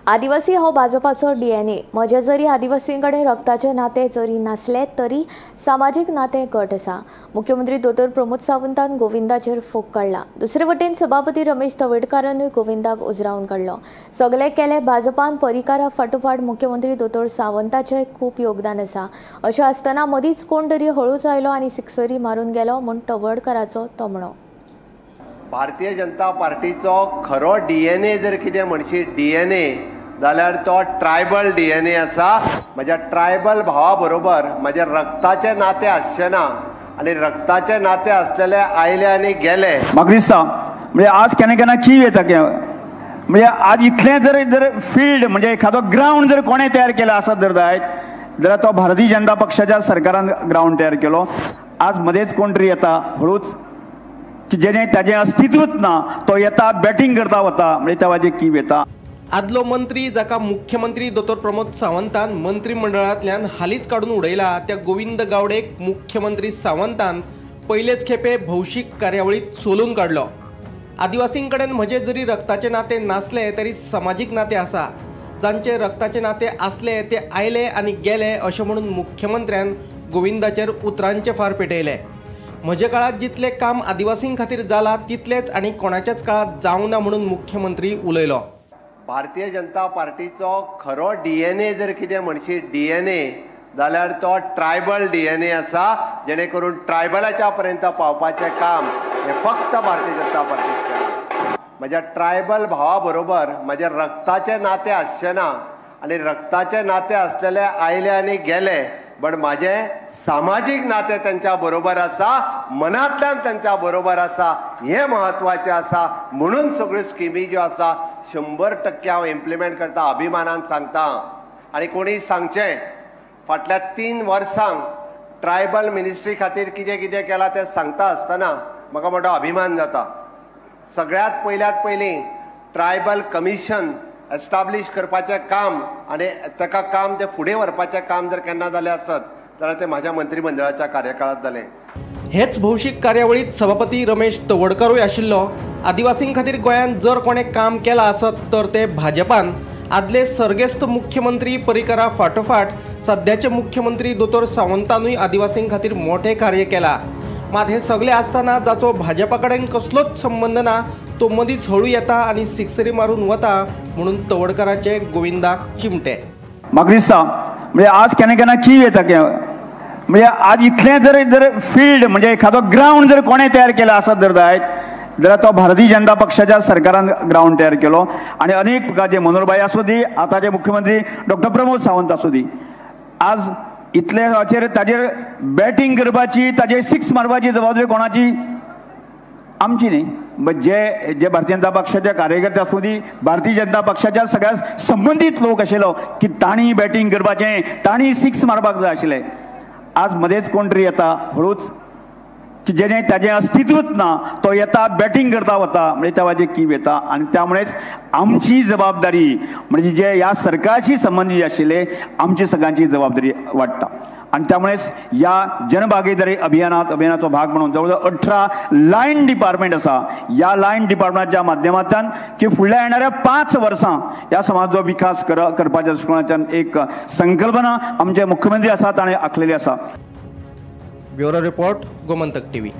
आदिवासी हो भाजपाचो डीएनए। म्हजें जरी आदिवासीं कडेन रक्ताचें नातें जरी नासलें तरी सामाजीक नातें घट आसा। मुख्यमंत्री दोतोर प्रमोद सावंतान गोविंदाचेर फोग काडला। दुसरे वटेन सभापती रमेश तवडकारानूय गोविंदाक उजरावन काडलो। सगळे केले भाजपान परिकारा फाटोफाट मुख्यमंत्री दोतोर सावंताचें खूब योगदान आसा। अशें आसतना मदींच कोण तरी हळूच आयलो आनी सिक्सरी मारून गेलो म्हूण तवडकाराचो तोमणो। भारतीय जनता पार्टीचो खरो डीएनए जर कितें म्हणशी डीएनए जाल्यार तो ट्रायबल डीएनए आसा। म्हज्या ट्रायबल भावा बरोबर म्हज्या रक्ताचें नातें आसचें ना आनी रक्ताचें नातें आसलेले आयले आनी गेले। म्हाका दिसता म्हणजे आज केन्ना केन्ना कीव येता म्हणजे आज इतलें जर जर फिल्ड म्हणजे एखादो ग्रावंड जर कोणें तयार केला आसत जर जायत जाल्यार तो भारतीय जनता पक्षाच्या सरकारान ग्रावंड तयार केलो। आज मदेंच कोण तरी येता हळूच की जेणे ताजें अस्तित्वच ना तो येता बॅटींग करता वता म्हणजे त्या वाजेर कीव येता। आदलो मंत्री जाका मुख्यमंत्री दोतोर प्रमोद सावंतान मंत्रिमंडळांतल्यान हालींच काडून उडयला त्या गोविंद गावडेक मुख्यमंत्री सावंतान पयलेच खेपे भौशीक कार्यावळीत सोलून काडलो। आदिवासीं कडेन म्हजें जरी रक्ताचें नातें नासलें तरी समाजीक नातें आसा। जांचे रक्ताचें नातें आसलें ते आयले आनी गेले अशें म्हणून मुख्यमंत्र्यान गोविंदाचेर उतरांचे फार पेटयले। म्हज्या काळांत जितलें काम आदिवासीं खातीर जालां तितलेंच आनी कोणाच्याच काळांत जावंक ना म्हणून मुख्यमंत्री उलयलो। भारतीय जनता पार्टीचो खरो डीएनए जर कितें म्हणशी डीएनए जाल्यार तो ट्रायबल डीएनए आसा, जेणे करून ट्रायबलाच्या पर्यंत पावपाचें काम हें फक्त भारतीय जनता पार्टीन केलां। म्हज्या ट्रायबल भावा बरोबर म्हज्या रक्ताचें नातें आसचें ना आनी रक्ताचें नातें आसलेले आयले आनी गेले, बट म्हाजें सामाजीक नातें तेंच्या बरोबर आसा, मनांतल्यान तेंच्या बरोबर आसा, हें म्हत्वाचें आसा। म्हणून सगळ्यो स्किमी ज्यो आसा 100% हांव इम्प्लिमेंट करता, अभिमानान सांगता। आनी कोणी सांगचें फाटल्या 3 वर्सांक ट्रायबल मिनिस्ट्री खातीर कितें कितें केलां तें सांगता आसतना म्हाका मोटो अभिमान जाता। सगळ्यांत पयल्यात पयलीं ट्रायबल कमिशन एस्टाब्लीश करपाचें काम आनी ताका काम तें फुडें व्हरपाचें काम जर केन्ना जालें आसत जाल्यार तें म्हाज्या मंत्रिमंडळाच्या कार्यकाळांत जालें। हेच भौशीक कार्यावळींत सभापती रमेश तवडकारूय आशिल्लो। आदिवासीं खातीर गोंयांत जर कोणें काम केलां आसत तर तें भाजपान। आदले सर्गेस्त मुख्यमंत्री परिकरा फाटोफाट सद्याचे मुख्यमंत्री दोतोर सावंतानूय आदिवासीं खातीर मोठें कार्य केलां। मात हे सगळे आसतना जाचो भाजपा कडेन कसलोच संबंद ना तो मदींच हळू येता आनी सिक्सरी मारून वता म्हणून तवडकाराचे गोविंदाक चिमटे। म्हाका दिसता म्हणजे आज केन्ना केन्ना कीव येता म्हणजे आज इतलें जर जर फिल्ड म्हणजे एखादो ग्रावंड जर कोणें तयार केला आसत जर जायत जाल्यार तो भारतीय जनता पक्षाच्या सरकारान ग्रावंड तयार केलो। आनी अनेक प्रकारचे मनोहरभाई आसूं दी, आतांचे मुख्यमंत्री डॉक्टर प्रमोद सावंत आसूं दी, आज इतले हाचेर ताजेर बॅटींग करपाची ताजेर सिक्स मारपाची जबाबदारी कोणाची? आमची न्ही, बट जे जे भारतीय जनता पक्षाचे कार्यकर्ते आसूं दी, भारतीय जनता पक्षाच्या सगळ्या संबंदीत लोक आशिल्लो की तांणी बॅटींग करपाचें, तांणी सिक्स मारपाक जाय आशिल्लें। आज मदेंच कोण तरी येता हळूच की जेणे ताजें अस्तित्वच ना तो येता बॅटींग करता वता म्हणजे त्या वाजेर कीव येता। आनी त्यामुळेच आमची जबाबदारी म्हणजे जे ह्या सरकारशी संबंदीत आशिल्ले आमची सगळ्यांची जबाबदारी वाडटा। आनी त्यामुळेच ह्या जनभागीदारी अभियानाचो भाग म्हणून जवळ जवळ 18 लायन डिपार्टमेंट आसा। ह्या लायन डिपार्टमेंटाच्या माध्यमांतल्यान की फुडल्या येणाऱ्या 5 वर्सां ह्या समाजाचो विकास करपाच्या दृश्टिकोनाच्यान एक संकल्पना आमचे मुख्यमंत्री आसा ताणें आखलेली आसा। Bureau report, Gomantak TV.